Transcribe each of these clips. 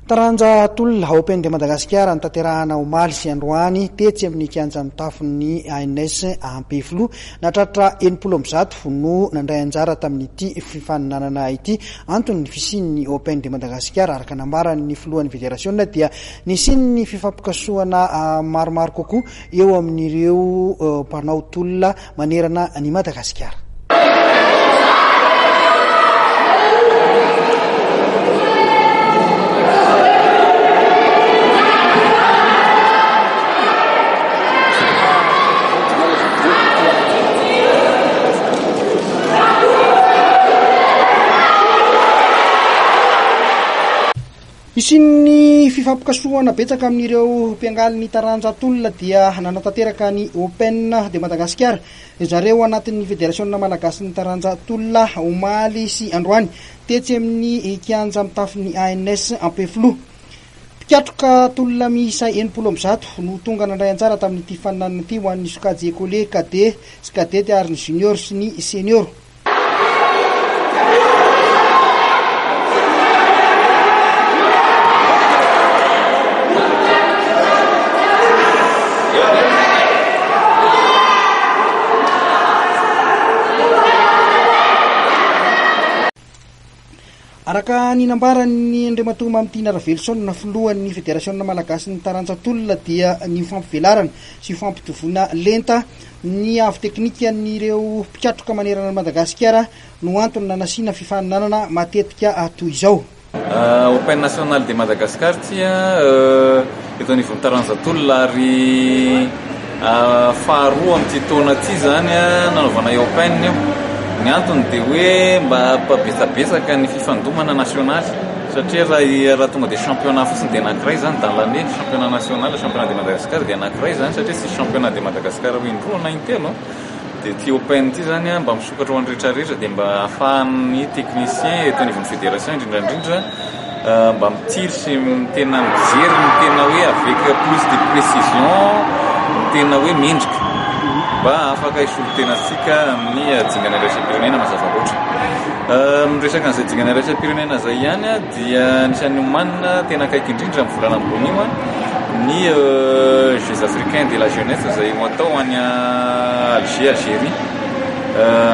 Taranja tolona Open de Madagasikara notanterahana omaly sy androany tetsy amin'ny kianja mitafon'ny ANS Ampefiloha. Nahatratra 160 no nandray anjara tamin'ity fifaninanana ity. Antony ny fisian'ny Open de Madagasikara araka nambaran'ny filohan'ny federasiona dia nisian'ny fifampikasohana maromaro kokoa eo amin'ireo mpanao tolona manerana an'i Madagasikara. Hisian'ny fifampikasohana betsaka amin'ireo mpiangaly ny taranja tolona dia nanatanteraka ny Open de Madagasikara zareo anatin'ny Federasiona malagasin'ny taranja tolona omaly sy androany tetsy amin'ny kianja mitafon'ny ANS Ampefiloha. Mpikatroka tolona miisa 160 no tonga nandray anjara tamin'ity faninanana ity ho an'ny sokajy écolier, cadet sy cadette ary ny junior sy ny senior. Araka ny nambaran'ny Andriamatoa Mamitiana Raveloson, filohan'ny Federasiona malagasin'ny taranja tolona dia ny fampivelarana sy fampitoviana lenta Ny avo teknikan'ireo mpikatroka manerana an'i Madagasikara no antony nanasiana fifaninanana matetika toy izao. Open National de Madagascar ity eto anivon'ny taranja tolona ary faharoa amin'ity taona ity izany nanaovana io Open io. Ny antony dia hoe mba hampabetsabetsaka ny fifandomana nasionaly satria raha tonga dia championnat fotsiny dia anankiray izany dans l'année, championnat national, championnat de Madagascar dia anankiray izany satria tsy championnat de Madagascar ho indroa na intelo dia ity open ity zany mba misokatra ho an'ny rehetra rehetra dia mba ahafahan'ny technicien eto anivon'ny fédération indrindra indrindra mba mitily sy tena mijery ny tena hoe avec plus de précision ny tena hoe mendrika mba afaka hisolo tena antsika amin'ny dingana iraisam-pirenena mazava loatra. Miresaka an'izay dingana iraisam-pirenena izay ihany dia anisan'ny omanina tena akaiky indrindra amin'ny volana ambony io ny Jeux africains de la jeunesse izay ho atao any Alger, Algérie.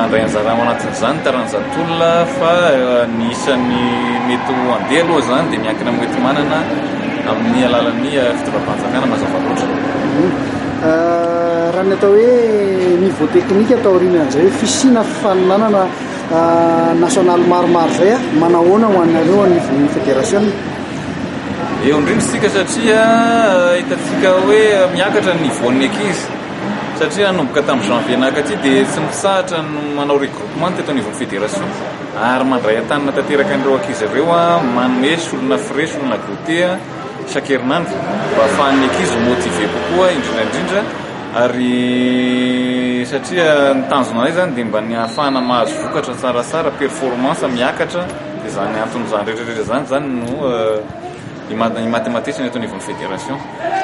Handray anjara ao anatin'izany taranja tolona fa ny isan'ny mety ho handeha aloha izany dia miankina amin'ny hoenti-manana amin'ny alalan'ny fitondram-panjakana mazava loatra. Raha ny atao hoe niveau technique taorian'izay hoe fisiana fifaninanana nasionaly maromaro izay, manahoana ho anareo anivon'ny federasiona? Eo indrindra isika satria hitantsika hoe miakatra ny niveau-n'ny ankizy satria nanomboka tamin'ny janvier nakaty dia tsy mitsahatra ny manao regroupement teto anivon'ny fédération ary mandray an-tanana tanteraka an'ireo ankizy ireo, manome solona frais, solona goûter chaque herinandro mba ahafahan'ny ankizy ho motivé kokoa indrindra indrindra ary satria ny tanjona anay izany dia mba ny ahafahana mahazo vokatra tsaratsara, performance miakatra. Dia izany antony izany rehetra rehetra izany izany no imatematesana eto anivon'ny fédération.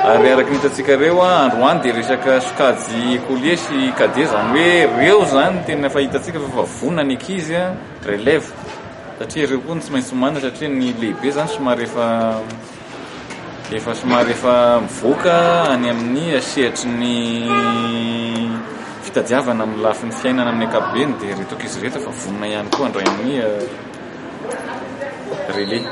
Ary araka ny hitantsika ireo, androany dia resaka sokajy écolier sy cadet, izany hoe ireo izany no tena efa hitantsika fa efa vonona ny ankizy, relève, satria ireo koa no tsy maintsy omanina satria ny lehibe izany somary efa efa somary efa mivoaka any amin'ny sehatry ny fitadiavana amin'ny lafiny fiainana amin'ny ankapobeny dia ireto ankizy ireto efa vonona ihany koa handray ny relais.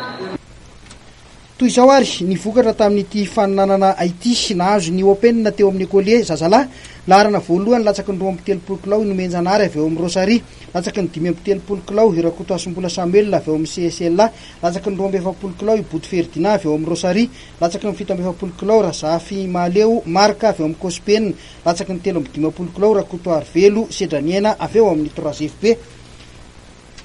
Toy izao ary ny vokatra tamin'ity faninanana ity, nahazo ny Open teo amin'ny Écolier, zazalahy, laharana voalohany latsaky ny 32 kilao i Nomenjanahary avy ao amin'ny Rosary, latsaky ny 35 kilao i Rakotohasimbola Samuel avy ao amin'ny CSLA, latsaky ny 42 kilao i Boto Ferdinand avy ao amin'ny Rosary, latsaky ny 47 kilao Razafy Mahaleo Marc avy ao amin'ny Cospen, latsaky ny 53 kilao Rakotoarivelo Sedraniaina avy ao amin'ny Trois FB.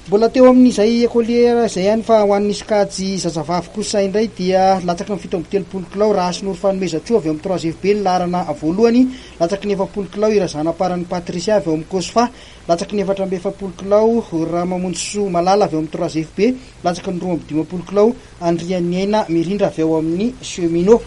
Mbola teo amin'izay écolier izay ihany fa ho an'ny sokajy zazavavy kosa indray dia latsaky ny 37 kilao Rahasinoro Fanomezantsoa avy ao amin'ny Trois FB ny laharana voalohany, latsaky ny 40 kilao i Razanaparany Patricia avy ao amin'ny Cosfa, latsaky ny 44 kilao Ramamonjisoa Malala avy ao amin'ny Trois FB, latsaky ny 52 kilao Andrianiaina Mirindra avy ao amin'ny Cheminot.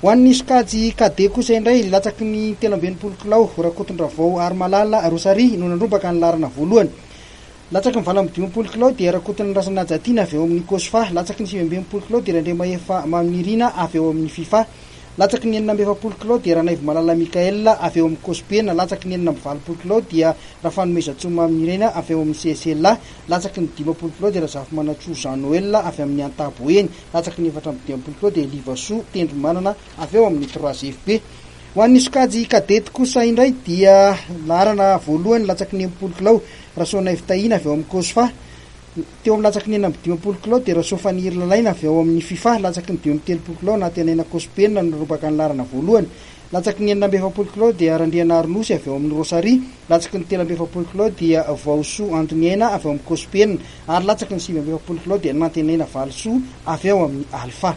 Ho an'ny sokajy cadet kosa indray, latsaky ny 63 kilao, Rakotondravao Harimalala Rosarie no nandrombaka ny laharana voalohany. Latsaky ny 58 kilao dia Rakotonirasana Hajatiana avy ao amin'ny Cosfa. Latsaky ny 69 kilao dia Randriamahefa Maminirina avy ao amin'ny Fifa. Latsaky ny 46 kilao dia Ranaivomalala Michael avy ao amin'ny Cosbena. Latsaky ny 86 kilao dia Rafanomezantsoa Maminirina avy ao amin'ny CSLA. Latsaky ny 50 kilao dia Razafimanantsoa Jean Noël avy amin'ny Antaboeny. Latsaky ny 54 kilao dia Livasoa Tendromanana avy ao amin'ny 3FB. Ho an'ny sokajy cadet kosa indray dia laharana voalohany latsaky ny 60 kilao Rasoanaivo Tahiana avy ao amin'ny Cosfa. Teo amin'ny latsaky ny 56 kilao dia Rasoafaniry Lalaina avy ao amin'ny Fifa. Latsaky ny 35 kilao Nantenaina Cosbena no nandrombaka ny laharana voalohany. Latsaky ny 46 kilao dia Randrianarinosy avy ao amin'ny Rosary. Latsaky ny 43 kilao dia Vaosoa Antoniaina avy ao amin'ny Cosbena. Ary latsaky ny 49 kilao dia Nantenaina Valisoa avy ao amin'ny Alpha.